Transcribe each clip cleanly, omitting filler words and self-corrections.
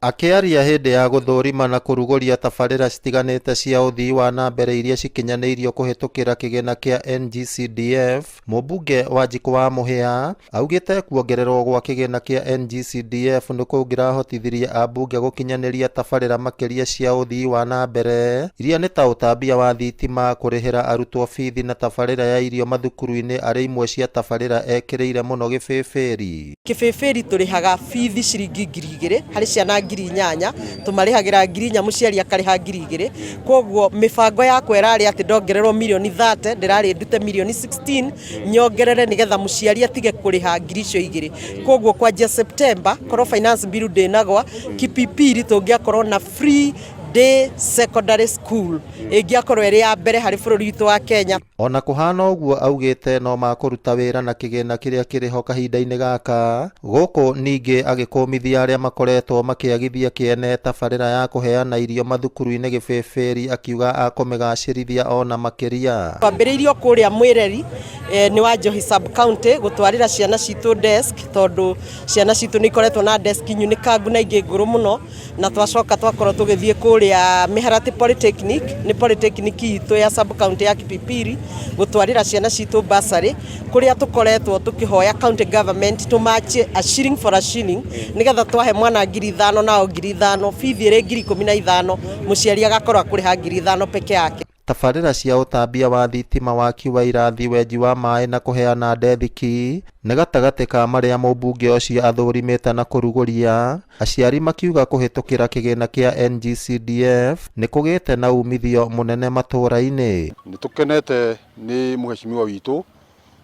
Akĩaria hĩndĩ ya gũthũrima na kũrugũria tabarĩra citiganĩte cia ũthii wa na mbere iria cikinyanĩirio kũhĩtũkĩra kĩgĩna kĩa NGCDF, mũmbunge Wanjikũ wa Mũhĩa augĩte kuongererwo gwa kĩgĩna kĩa NGCDF nĩ kũngĩrahotithirie ambunge gũkinyanĩria tabarĩra makĩria cia ũthii wa na mbere iria nĩ ta ũtambia wa thitima, kũrĩhĩra arutwo bithi na tabarĩra ya irio mathukuru-inĩ arĩ imwe cia tabarĩra ekĩrĩire mũno Gĩbĩbĩri. Kĩbĩbĩri tũrĩhaga bithi ciringi 2000 harĩ ciana 8000, tũmarĩhagĩra 4000, mũciari akarĩha 2000. Koguo mĩbango yakwa ĩrarĩ atĩ ndongererwo mirioni 30 ndĩrarĩ ndute mirioni 16 nyongerere nĩgetha mũciari atige kũrĩha ngiri icio igĩrĩ. Koguo kwanjia September korwo finance bill ndĩnagwa, Kipipiri tũngĩakorwo na free day secondary school ĩngĩakorwo ĩrĩ ya mbere harĩ bũrũri witũ wa Kenya. Ona kũhana ũguo augĩte no makũruta wĩra na kĩgĩna kĩrĩa kĩrĩho kahinda-inĩ gaka, gũkũ ningĩ agĩkũmithia arĩa makoretwo makĩagithia kĩene tabarĩra ya kũheana irio mathukuru-inĩ Gĩbĩbĩri akiuga akũmĩgacĩrithia ona makĩria. Twambĩrĩirio kũrĩa Mwĩreri nĩ wa Njohi sub county gũtwarĩra ciana citũ desk, tondũ ciana citũ nĩ ikoretwo na desk nyunĩkangu na ingĩ ngũrũ mũno. Na twacoka twakorwo tũgĩthiĩ kũrĩa Mĩharati Polytechnic, nĩ polytechnic itũ ya sub county ya Kipipiri, gũtwarĩra ciana citũ bursary, kũrĩa tũkoretwo tũkĩhoya county government tũmachie a shilling for a shilling, nĩgetha twahe mwana 5000 nao 5000, bithi ĩrĩ 15,000, mũciari agakorwo akũrĩha 5000 peke yake. Tabarĩra cia ũtambia wa thitima, waki wa irathi, wenji wa maĩ na kũheana ndethiki nĩ gatagatĩ ka marĩa mũmbunge ũcio athũrimĩte na kũrugũria, aciari makiuga kũhĩtũkĩra kĩgĩna kĩa NGCDF nĩ kũgĩte na umithio mũnene matũũra-inĩ. Nĩ tũkenete nĩ mũheshimiwa witũ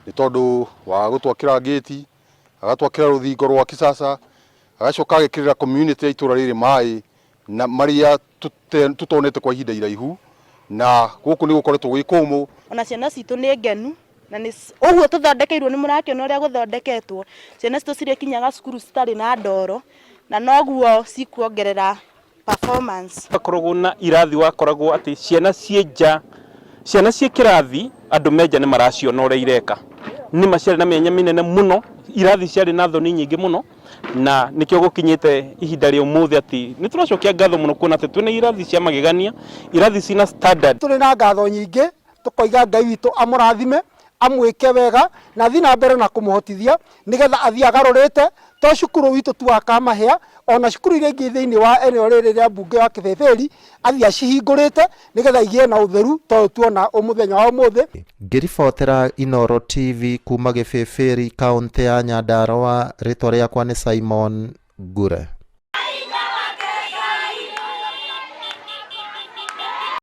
nĩ tondũ wa gũtwakĩra ngĩti, agatwakĩra rũthingo rwa kisasa, agacoka agĩkĩrĩra community ya itũra rĩrĩ maĩ na marĩa tũtonete kwa ihinda iraihu, na gũkũ nĩ gũkoretwo gwĩ kũmũ. Ona ciana citũ nĩ ngenu na nĩ ũguo tũthondekeirwo, nĩ mũrakĩona ũrĩa gũthondeketwo. Ciana citũ cirĩkinyaga cukuru citarĩ na ndoro na noguo cikuongerera performance. Akoragwo na irathi wakoragwo atĩ ciana ciĩ nja, ciana ciĩ kĩrathi, andũ me nja nĩ maraciona ũrĩa ireka. Nĩ ma ciarĩ na mĩanya mĩnene mũno, irathi ciarĩ na thoni nyingĩ mũno, na nĩkĩo gũkinyĩte ihinda rĩa ũmũthĩ atĩ nĩ tũracokia ngatho mũno kuona atĩ twĩna irathi cia magegania, irathi cina standard. Tũrĩ na ngatho nyingĩ, tũkoiga Ngai witũ amũrathime, amwĩke wega, na athiĩ na mbere na kũmũhotithia, nĩgetha athiĩ agarũrĩte to cukuru witũ tu wa Kamahĩa, ona cukuru iria ingĩ thĩinĩ wa eneo rĩrĩ rĩa mbunge ya Kĩbĩbĩri, athiĩ acihingũrĩte, nĩgetha igĩe na ũtheru ta ũyũ tuona mũthenya wa ũmũthĩ. Ngĩribotera Inooro TV kuma Gĩbĩbĩri, kaũntĩ ya Nyandarũa, rĩtwa rĩakwa nĩ Simon Ngure.